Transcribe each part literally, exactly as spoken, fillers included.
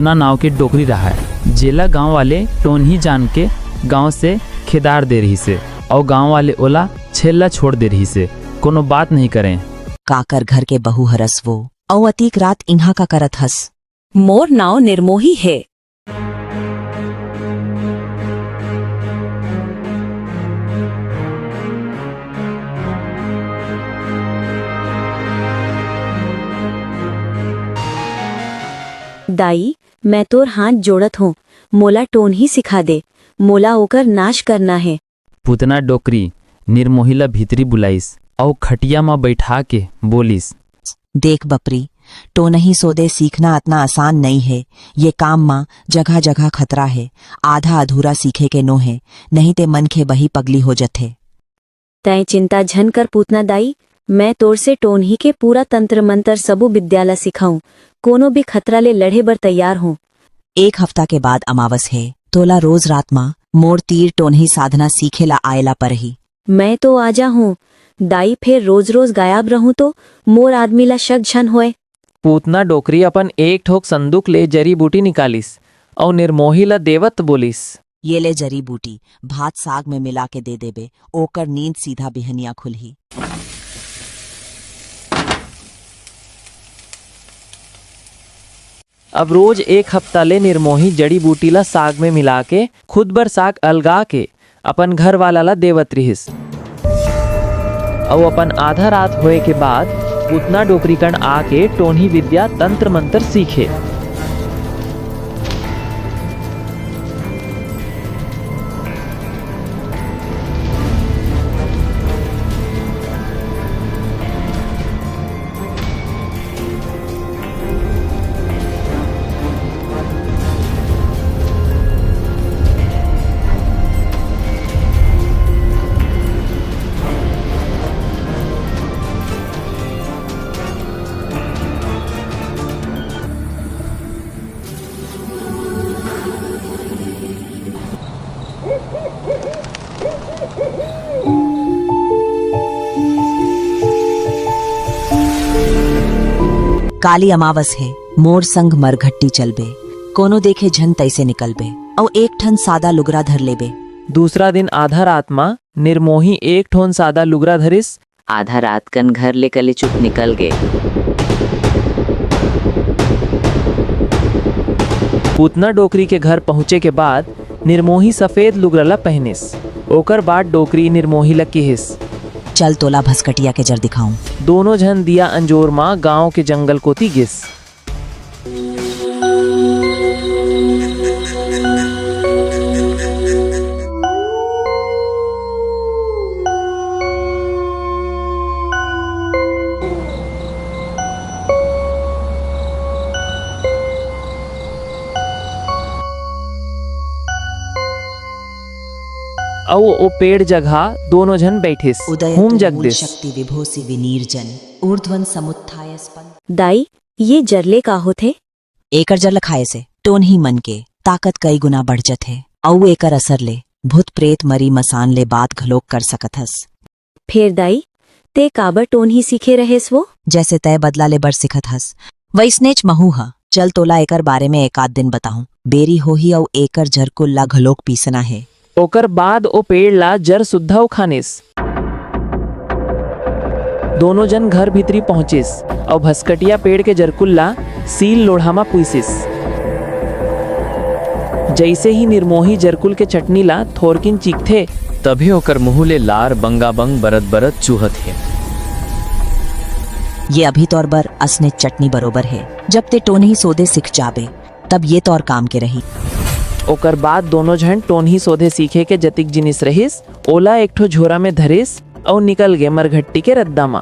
पूतना नाव के डोकरी राहय, जेला गांव वाले टोनही जान के गांव से खेदार दे रिहिसे, अउ गांव वाले ओला छेल्ला छोड़ दे रिहिसे, कोनो बात नहीं करें। काकर घर के बहू हरस वो, अउ अतीक रात इहां का करत हस? मोर नाव निरमोही हे। दाई, मैं तोर हाथ जोड़त हों, मोला टोनही सिखा दे, मोला ओकर नाश करना हे। पूतना डोकरी निरमोही ला भीतरी बुलाइस अउ खटिया म बइठा के बोलिस, देख बपरी, टोनही सोदे सीखना अतना आसान नइ हे। ये काम म जगह-जगह खतरा हे। आधा अधूरा सीखे के नो हे, नहीं ते मनखे बही पगली हो जथे। तैं चिंता झन कर पूतना दाई, मैं तोर से टोनही के पूरा तंत्र मंत्र सबू विद्या ला सिखाऊं। कोनो भी खतरा ले लड़े बर तैयार हों। एक हफ्ता के बाद अमावस हे, तोला रोज रात म मोर तीर टोनही साधना सीखे ला आए ला परही। मैं तो आजा हूँ दाई, फेर रोज-रोज गायब रहूं तो मोर आदमी ला शक झन होय। पूतना डोकरी अपन एक ठोक संदूक ले जड़ी बूटी निकालिस अउ निरमोही ला देवत बोलिस, ये ले जड़ी बूटी, भात साग में मिला के दे देबे, ओकर नींद सीधा बिहनिया खुलही। अब रोज एक हफ्ता ले निरमोही जड़ी बूटी ला साग में मिला के खुद बर साग अलगा के अपन घर वाला ला देवत रिहिस। अउ अपन आधा रात होए के बाद पूतना डोकरी कन आके टोनही विद्या तंत्र मंत्र सीखे। काली अमावस हे, मोर संग मरघट्टी चलबे, कोनो देखे झन तैसे निकलबे, अउ एक ठन सादा लुगरा धर लेबे। दूसरा दिन आधा रात म निरमोही एक ठोन सादा लुगरा धरिस। आधा रात कन घर ले कलेचुप निकल गे। पूतना डोकरी के घर पहुंचे के बाद निरमोही सफेद लुगरा ला पहनिस। ओकर बाद डोकरी निरमोही ला किहिस, चल तोला भसकटिया के जर दिखाऊं। दोनों झन दिया अंजोर म गांव के जंगल कोती गिस। अउ ओ पेड़ जगह दोनों झन बैठिस। उदय हूम तू मूल जगदिस। शक्ति विभो से विनीर्जन, ऊर्ध्वन समुत्थाय स्पंद। दाई, ये जर ले का होथे? एकर जर ल खाए से टोनही मन के ताकत कई गुना बढ़ जथे, अउ एकर असर ले भूत प्रेत मरी मसान ले बात घलोक कर सकत हस। फेर दाई, ते काबर टोनही सीखे रहेस वो? जैसे तै बदला ले बर सिखत हस, वैसनेच महू ह। चल तोला एकर बारे में एक आध दिन बताहूं। बेरी होही अउ एकर झरकुल ला घलोक पीसना हे। ओकर बाद ओ पेड़ ला जर सुद्धा उखानिस। दोनों झन घर भीतरी पहुंचिस अउ भसकटिया पेड़ के जरकुल ला सील लोढ़ा म पीसिस। जइसे ही निरमोही जरकुल के चटनी ला थोरकिन चीखथे, तभे ओकर मुहूं ले लार बंगाबंग बरत-बरत चूहत हे। ये अभी तोर बर असने चटनी बरोबर हे। जब ते टोनही सोदे सिख जाबे, तब ये तोर काम के रही। ओकर बाद दोनों झन टोनही सोदे सीखे के जतिक जिनिस रहिस, ओला एक ठो झोरा में धरिस अउ निकल गे मरघट्टी के रद्दा म।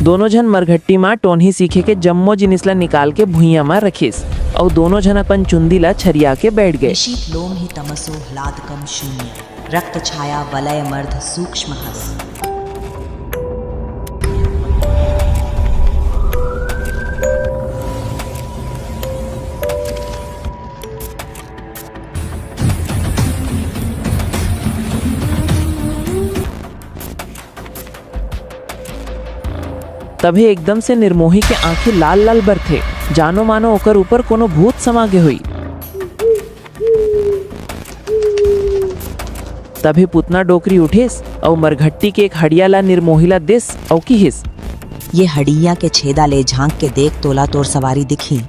दोनों झन मरघट्टी म टोनही सीखे के जम्मो जिनिस ला निकाल के भुइयां म रखिस अउ दोनों झन अपन चुंदी ला छरिया के बैठ गए। निशीथ लोम ही तमसो ह्लादकम शून्य। रक्त छाया वलय मर्द सूक्ष्म हस। तभे एकदम से निर्मोही के आंखी लाल लाल बरथे, जानो मानो ओकर ऊपर कोनो भूत समा गे होई। तभे पुतना डोकरी उठिस अउ मरघट्टी के एक हड़िया ला निर्मोही ला दिस अउ किहिस, "ये हड़िया के छेदा ले झांक के देख, तोला तोर सवारी दिखही।"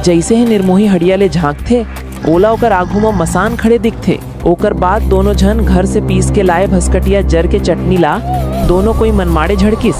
जइसे ही निर्मोही हड़िया ले झांकथे, ओला ओकर आघू म मसान खड़े दिखथे। ओकर बाद दोनों झन घर से पीस के लाए भसकटिया जर के चटनी ला दोनों कोई मनमाड़े झड़किस।